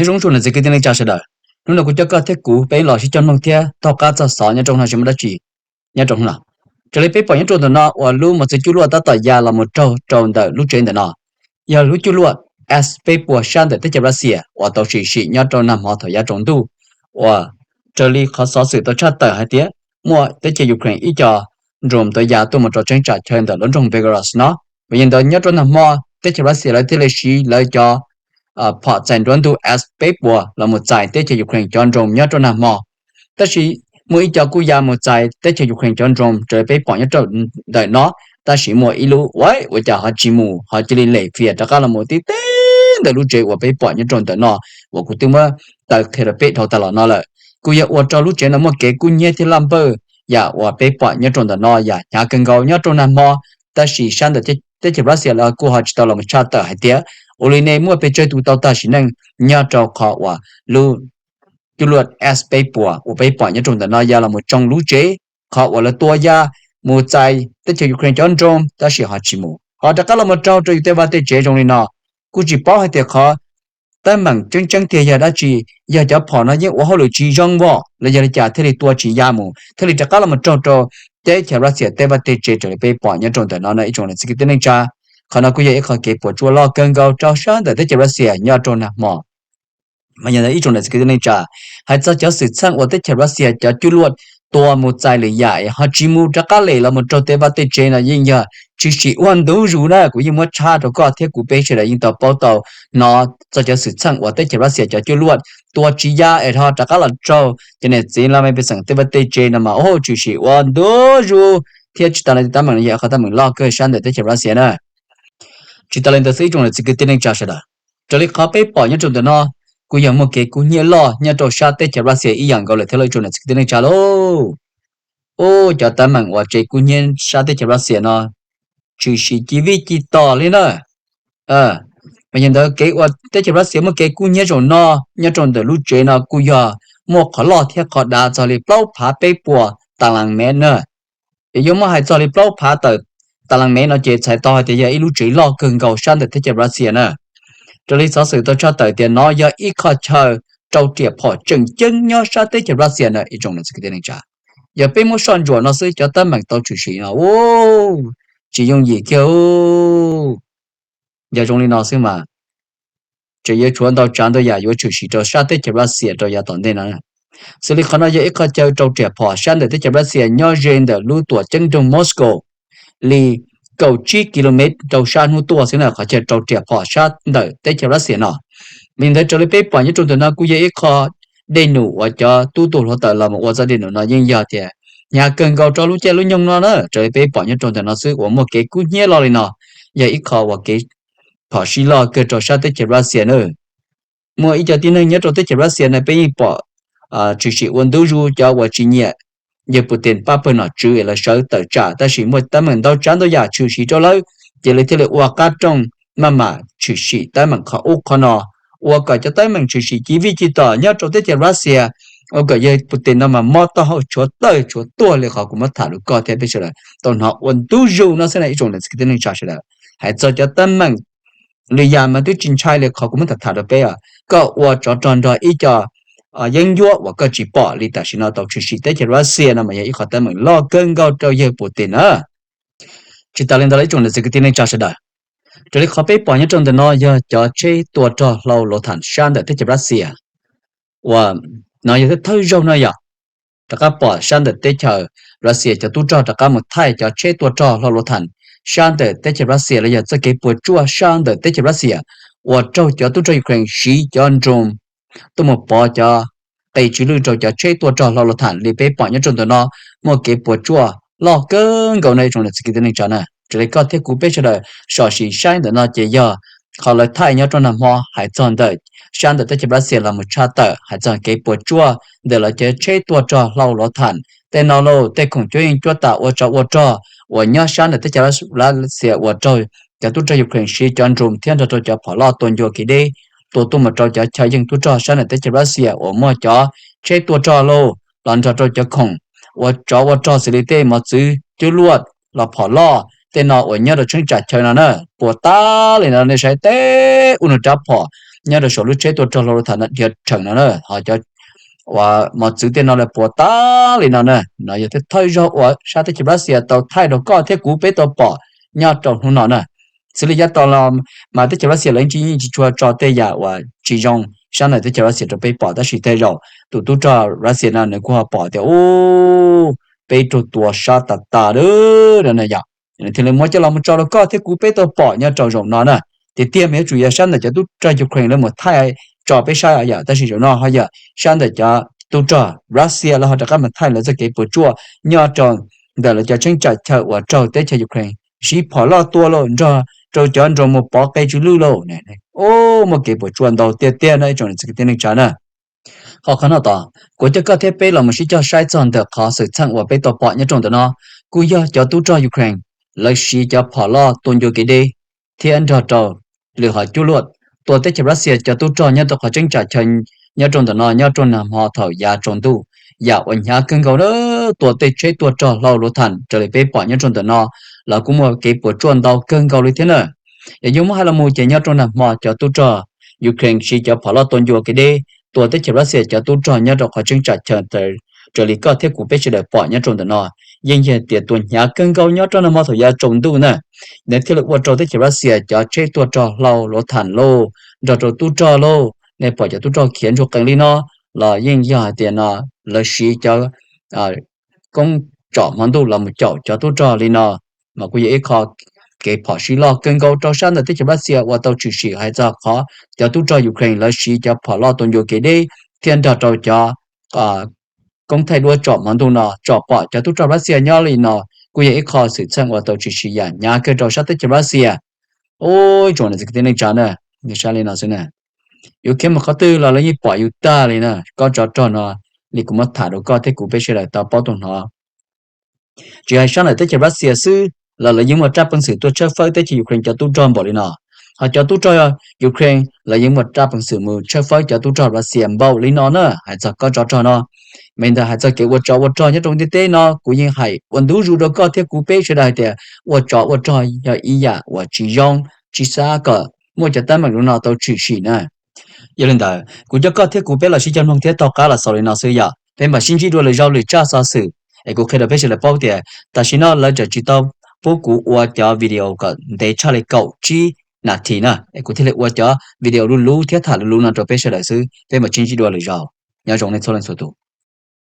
Nyob zoo txhua niam txiv kwv tij neej tsa sawv daws, hnub no kuv coj koj thiab kuv peb los sib cog mloog thiab taug qab txog xov nyob rau no seb muaj dab tsi nyob rau hnub no. Raws li peb pom nyob rau ntawm no uas lub mos txwv cuaj luaj tab tom ya los mus raug rau ntawm lub tsev ntawm no, yog lub cuaj luaj S peb puas sab ntawm teb chaws Russia uas tau tshwm sim nyob rau nag hmo thaum yav tsaus ntuj, uas raws li qhov xov xwm tau tshaj tawm hais tias muaj teb chaws Ukraine ib co drone tau ya tuaj mus rau cheeb tsam chaw ntawm lub nroog Belgorod no. Yog li ntawd nyob rau nag hmo teb chaws Russia lawv thiaj li siv lawv cov phom txais nruab ntug S peb puas los mus txais teb chaws Ukraine cov drone nyob rau nag hmo. Tab sis muaj ib co kuj ya mus txais teb chaws Ukraine cov drone raws li peb pom nyob rau ntawm no, tab sis muaj ib lub ua cas ho tsis mus, ho cia li lem fias rov qab los mus tib teb ntawm lub tsev uas peb pom nyob rau ntawm no uas kuv twb muab taw qhia rau peb dhau tas los no lawm. Kuj yog ua rau lub tsev no muaj kev kub hnyiab thiab laj npawj. Yam uas peb pom nyob rau ntawm no yam hnyav kawg nkaus nyob rau nag hmo, tab sis sab ntawm teb chaws Russia lawv kuj ho tsis tau los mus tshaj tawm hais tias ua li ne muaj pes tsawg tus tau tag sim neej nyob rau qhov uas lub cuaj luaj S peb puas uas peb pom nyob rau ntawm no ya los mus tsoo lub tsev. Qhov uas lawv tua ya mus txais teb chaws Ukraine cov drone tab sis ho tsis mus, ho rov qab los mus raug rau yus tej vaj tej tsev zoo li no. Kuj tsis paub hais tias qhov teeb meem tseeb tseeb tiag yog dab tsi, yog cov phom no yeej ua hauj lwm tsis zoo vom los yog li cas thiaj li tua tsis ya mus thiaj li rov qab los mus raug rau teb chaws Russia tej vaj tej tsev raws li peb pom nyob rau ntawm no no ib tsoom niam txiv kwv tij neej tsa. Qhov no kuj yog ib qho kev puas tsuaj loj kawg nkaus rau sab ntawm teb chaws Russia nyob rau nag hmo. Mas yog ib tsoom niam txiv kwv tij neej tsa, hais txog cov xwm txheej uas teb chaws Russia cov cuaj luaj tua mus txais lwm yam es ho tsis mus rov qab lem los mus raug tej vaj tej tsev no yeej yog tshwm sim ua ntu zus na. Kuv yeej muab tshaj rau koj thiab kuv peb sawv daws yeej tau paub tau hnov txog cov xwm txheej uas teb chaws Russia cov cuaj luaj tua tsis ya es ho rov qab los raug cov niam txiv laj mej pej xeem tej vaj tej tsev no mas ua tshwm sim ua ntu zus thiab tsis tas li teeb meem no yog qhov teeb meem loj kawg sab ntawm teb chaws Russia na. Tsis tas li ntawd xwb ib tsoom niam txiv kwv tij neej tsa sawv daws, raws li qhov peb pom nyob rau ntawm no kuj yog muaj kev kub hnyiab loj nyob rau sab teb chaws Russia ib yam nkaus lawm thiab lauj ib tsoom niam txiv kwv tij neej tsa lauj. Ub, cov teeb meem uas tsev kub hnyiab sab teb chaws Russia no tshwm sim ci vij ci tom li na. Mas yog ntawd kev uas teb chaws Russia muaj kev kub hnyiab zaum no nyob rau ntawm lub tsev no kuj yog muaj qhov loj thiab qhov dav txog li plaub phav peb puas tas las mev na. Ces yuav muab hais txog li plaub phav tawm tas las mev no ces txhais tau hais tias yog ib lub tsev loj kawg nkaus sab ntawm teb chaws Russia na. Raws li xov xwm tau tshaj tawm tias no yog ib qho chaw rau riam phom tseem ceeb nyob sab teb chaws Russia na ib tsoom niam txiv kwv tij neej tsa. Yog peb muab soj ntsuam no xwb cov teeb meem tau tshwm sim no tsis yooj yim kiag. Yog zoo li no xwb mas tseem yuav tshuav ntau tsav ntau yam yuav tshwm sim rau sab teb chaws Russia rau yav tom ntej no. Xws li qhov no yog ib qho chaw rau riam phom sab ntawm teb chaws Russia nyob ze ntawm lub tuam ceeb nroog Moscow li kaum tsib ki lo mev rau sab hnub tuaj xwb na, qhov chaw rau riam phom sab ntawm teb chaws Russia no. Li ntawd raws li peb pom nyob rau ntawm no kuj yog ib qho dej num uas cov tub tu hluav taws los mus ua txoj dej num no yeej yog tias hnyav kawg nkaus rau lub caij lub nyoog no na. Raws li peb pom nyob rau ntawm no xwb uas muaj kev kub hnyiab loj li no, yog ib qho uas kev phom sij loj kawg rau sab teb chaws Russia na. Muaj ib co tib neeg nyob rau teb chaws Russia no peb yeej pom tshwm sim ua ntu zus cov uas tsis nyiam yawg Putin pab pawg nom tswv es lawv sawv tawm tsam, tab sis muaj teeb meem ntau tsav ntau yam tshwm sim rau lawv, ces lawv thiaj li ua qab rooj maj mam tshwm sim teeb meem qhov ub qhov no, ua kom cov teeb meem tshwm sim ci vij ci tom nyob rau teb chaws Russia, ua kom yawg Putin no mas mob taub hau tshuav tawg tshuav tuag li qhov kuv muab tham rau koj thiab peb sawv daws tau hnov ua ntu zus no xwb na ib tsoom niam txiv kwv tij neej tsa sawv daws. Hais txog cov teeb meem li yam mas twb tsis ntshai li qhov kuv muab tham tham rau peb os. Koj ua tsov rog nrog ib co yeeb ncuab uas koj tsis pom li tam sim no tau tshwm sim teb chaws Russia no mas yog ib qho teeb meem loj kawg nkaus rau yawg Putin na. Tsis tas li ntawd los ib tsoom niam txiv kwv tij neej tsa sawv daws, raws li qhov peb pom nyob rau ntawm no yog cov tsheb tua rog hlau luv tham sab ntawm teb chaws Russia uas no yog thawj zaug no yog rov qab pom sab ntawm teb chaws Russia cov tub rog rov qab mus thaij cov tsheb tua rog hlau luv tham sab ntawm teb chaws Russia los yog txoj kev puas tsuaj sab ntawm teb chaws Russia uas raug cov tub rog Ukraine siv cov drone tuaj mus pov cov qe tsw lwj rau cov tsheb tua rog hlau luv tham li peb pom nyob rau ntawm no. Muaj kev puas tsuaj loj kawg nkaus no ib tsoom niam txiv kwv tij neej tsa na. Raws li koj thiab kuv peb sawv daws som sim saib ntawm no ces yog qhov lawv thaij nyob rau nag hmo hais txog ntawm sab ntawm teb chaws Russia los mus tshaj tawm hais txog kev puas tsuaj ntawm lawv cov tsheb tua rog hlau luv tham. Tej no lauj tej khoom cuab yeej cuab tam ua tsov ua rog uas nyob sab ntawm teb chaws Russia uas raug cov tub rog Ukraine siv cov drone thiab nrog rau cov phom loj tua ncua kev deb, tua tuaj mus rau cov chaw yeej tub rog sab ntawm teb chaws Russia uas muaj cov tsheb tua rog lauj los nrog rau cov khoom ua tsov ua rog xws li tej mos txwv cuab luaj los phom loj tej no uas nyob rau cheeb tsam chaw no na. Puas tas li no nej saib teb ua nws rab phom nyob rau saum lub tsheb tuaj rog hlau lus tham dhia rheem no na, ho cov uas mos txwv tej no lawv puas tas li no na. No yog thawj zaug uas sab teb chaws Russia tau thaij rau koj thiab kuv peb tau pom nyob rau hnub no na. Xws li yav tas los mas teb chaws Russia lawv yeej tsis tshua tso tej yam uas tsis zoo sab ntawm teb chaws Russia rau peb pom, tab sis tej zaum tus tub rog Russia no nws kuj ho pom tias ub, peb raug tua sab tas tas lawm no yom, nws thiaj li muab coj los mus tso rau koj thiab kuv peb tau pom nyob rau zaum no na. Tiag tiag mas yuav tsum yog sab ntawm cov tub rog Ukraine lawv mus thaij tso peb saib yom, tab sis zaum no ho yog sab ntawm cov tub rog Russia lawv ho rov qab mus thaij lawv txoj kev puas tsuaj nyob rau ntawm lawv cov cheeb tsam chaw uas raug teb chaws Ukraine siv phom loj tua los nrog rau cov drone mus pov qe tsw lwj lauj. Ub, muaj kev puas tsuaj ntau tiag tiag no ib tsoom niam txiv kwv tij neej tsa na. Ho qhov no tod kuv coj koj thiab peb los mus sib cog saib txog ntawm qhov xwm txheej uas peb tau pom nyob rau ntawm no, kuj yog cov tub rog Ukraine lawv siv cov phom loj tua ncua kev deb thiab nrog rau lwm hom cuaj luaj tua teb chaws Russia cov tub rog nyob rau qhov tseeb tsam chaw nyob rau ntawm no nyob rau nag hmo thaum yav tsaus ntuj, yam uas hnyav kawg nkaus na, tua tej tsheb tuaj rog hlau luv tham raws li peb pom nyob rau ntawm no los kuj muaj kev puas tsuaj ntau kawg nkaus li thiab na. Yog yuav muab hais los mus ces nyob rau nag hmo cov tub rog Ukraine siv cov phom loj tua ncua kev deb tua teb chaws Russia cov tub rog nyob rau qhov tseeb tsam chaw raws li koj thiab kuv peb sawv daws pom nyob rau ntawm no, yeej yog tias tua hnyav kawg nkaus nyob rau nag hmo thaum yav tsaus ntuj na. Nws thiaj li ua rau teb chaws Russia cov tsheb tuaj rog hlau luv tham lauj nrog rau tub rog lauj, nej pom cov tub rog khiav ntsuag qees li no los yeej yog hais tias no lawv siv cov koob tsom hmo ntuj los mus caum cov tub rog li no, mas kuj yog ib qho kev phom sij loj kawg nkaus rau sab ntawm teb chaws Russia uas tau tshwm sim hais txog qhov cov tub rog Ukraine lawv siv cov phom loj tua ncua kev deb thiab nrog rau cov koob thaij duab tsom hmo ntuj no tsom pom cov tub rog Russia nyob li no, kuj yog ib qho xwm txheej uas tau tshwm sim yam hnyav kawg rau sab teb chaws Russia. Ub, ib tsoom niam txiv kwv tij neej tsa na, sab li no xwb na, yus khiav mus qhov twg los lawv yeej pom yus tag li na. Kob tsov rog no li kuv muab tham rau koj thiab kuv peb sawv daws tau paub tau hnov. Tsis hais sab ntawm teb chaws Russia xwb los lawv yeej muaj rab peev xwm tuaj tshawb fawb teb chaws Ukraine cov tub rog npaum li no. Ho cov tub rog Ukraine lawv yeej muaj rab peev xwm mus tshawb fawb cov tub rog Russia npaum li no na, hais txog kob tsov rog no. Mas ntawd hais txog kev ua tsov ua rog nyob rau ntiaj teb no kuv yeej hais ua ntu zus rau koj thiab kuv peb sawv daws hais tias ua tsov ua rog yog ib yam uas tsis zoo, tsis xav kom muaj cov teeb meem li no tau tshwm sim na. Yog li ntawd kuv coj koj thiab kuv peb los sib cog mloog thiab taug qab los xaus li no xwb yom, peb mam sib ntsib dua lwm zaus lwm tsab xov xwm. Es kuv qhia rau peb sawv daws paub tias tam sim no lawv tseem tsis tau pub kuv ua cov video kom ntev tshaj li kaum tsib nas this na, es kuv thiaj li ua cov video luv luv thiab tham luv luv no rau peb sawv daws xwb. Peb mam sib ntsib dua lwm zaus, nyob zoo nej txhua leej txhua tus.